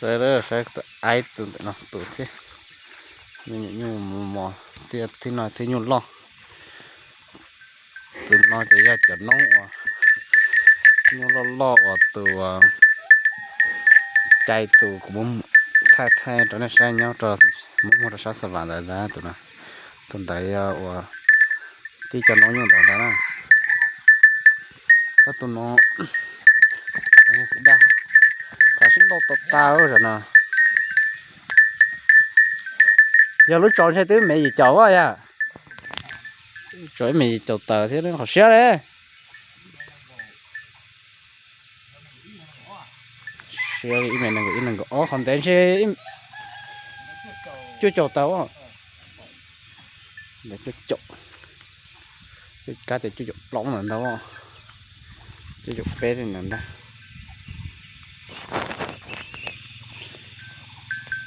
Saib, saib aib tus ntawm no tus thiab. Me nyuam nyuj mos mos thiab, thib no thiab nyuj loj. Tus no ces yog cov noob uas, nyuj loj loj uas tus, cai tus kuv muab thaij thaij rau nej saib nyob rau, muab muag rau sab xas vas ntawd ntag tus no. Tus ntawd yog uas tib cov noob nyuj ntawd ntag na. Tab tus no, dag, khav sib nrau tau tas lawm no. Yog lub tsov ntshe twb me yim caum yom. Tsov ib me yim caum tawm thiab qhov siab li. Siab li ib me nees nkaum ib nees nkaum ob, qhov ntev ntshe cuaj caum tawm. Cuaj caum, kab tias cuaj caum plaub ntawd ntag, cuaj caum peb li ntawd ntag.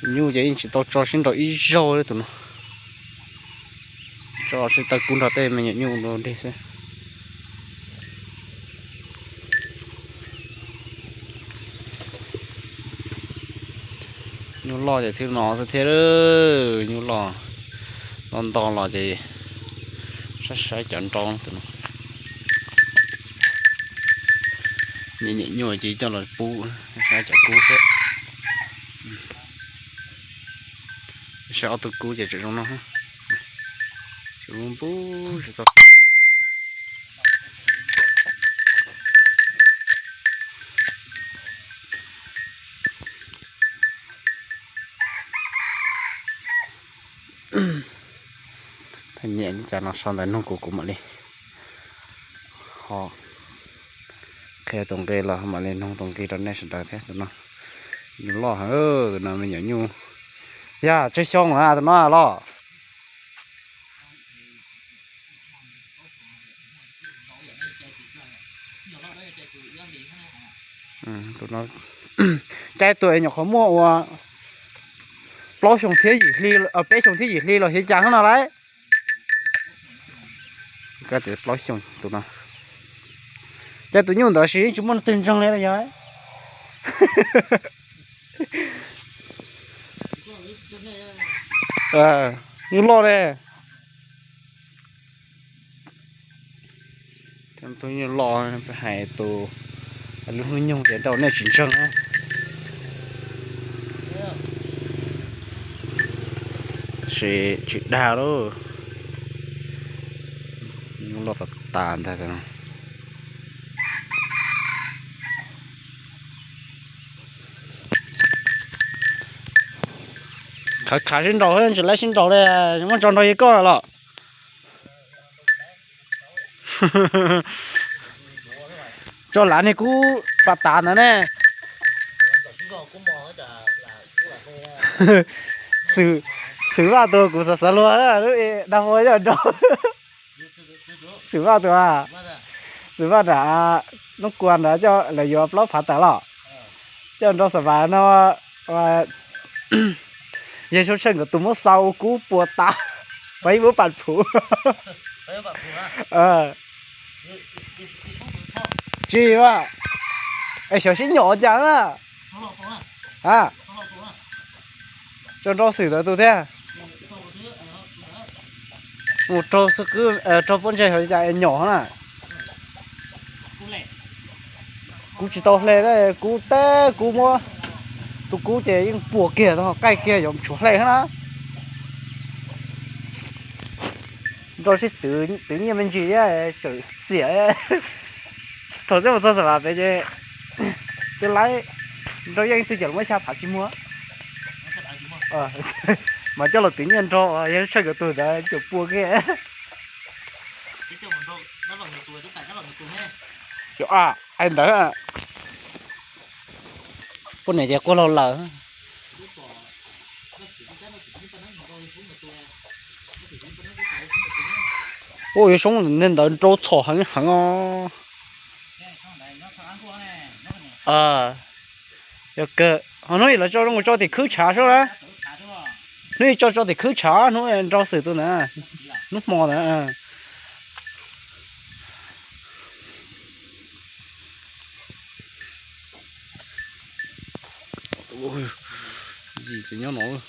Nyuj ces yeej tsis tau tso sib nrau ib zaug li tus no. Tso sib taw kub nrog tej me nyuam nyuj dua deg xwb. Nyuj loj ces thiab no xwb thiab, nyuj loj nto nto los ces saib saib cov nrau tus no. Nyuam nyuam nyuj ces coj los pub, saib cov kub xwb. Saib ob tug kub ces tseem zoo no, tseem zoo npub tsis tau. Thaj nyem li cas no sau ntawv nug kuv, kuv mam li ho qhia tus nqi los mam li nug tus nqi rau nej sawv daws thiab tus no. Nyuj loj heev tus no, me nyuam nyuj. Yog tsawg xyoo na tus no los? Cai tuam nyuam qhuav muaj ua plaub xyoo thiab yim hli, peb xyoo thiab yim hli los xyov cas no lawm. Plaub xyoo tus no. Cai tus nyuj ntawd sis tsis muaj twg ntseeg li yog. Nyuj loj li. Tus nyuj loj hais tus, lub hnub nyoog tias rau nej tsis ntseeg na. Tab sis tsis dag lauj. Nyuj loj tas tas ntag. Khav khav sib nraus, tsis laib sib nraus li, muab tso nrog yawg koj los. Tso lav niag kub pas tas ntawd ne. Xwm, Xwm Vaj tus kuv xav xav luag lub dag ua nrau. Xwm Vaj tus, Xwm Vaj nram Nub Kua nrad coj lawv yuav plaub phav tawm los, coj nrau xav vas no. Yawg Xyoob Tsheej nkawd tus muab xa ua kub puas tas, pab ib muab pas phuv. Tsis a, es xyov sib nyom cas na. A, tso nrau Xwm ntawd tus thiab. Mus raug xwb, raug pob ntseg xyov cas nyom na. Kuv tsis tau hle, kuv teb kuv muab tus kub ces yeej puas kiag, qaij kiag yuav tshuav hle na. Nrau sib twv, twv nyiaj me ntsis thiab tseem xiam. Thaum twb mus txog Xas Vas pem ces twb laib nrau yeej twg cov muab xya phav tsis muag. Mas coj los twv nyiaj nrau, yog Tsheej nkawd tus ntawd cov puas kiag. Hais ntawd, poj niam ces quaj laug lawm. Ua yuav soob, niag ntawd nrau txhom heev heev os. Yog kawg, ho hnub ib los tso zoo tso tim khwb tshav sub na. Hnub ib tso tso tim khwb tshav, hnub nrau Xwm tus ntawd, hnub hmo ntawd. Yim ces nyob no.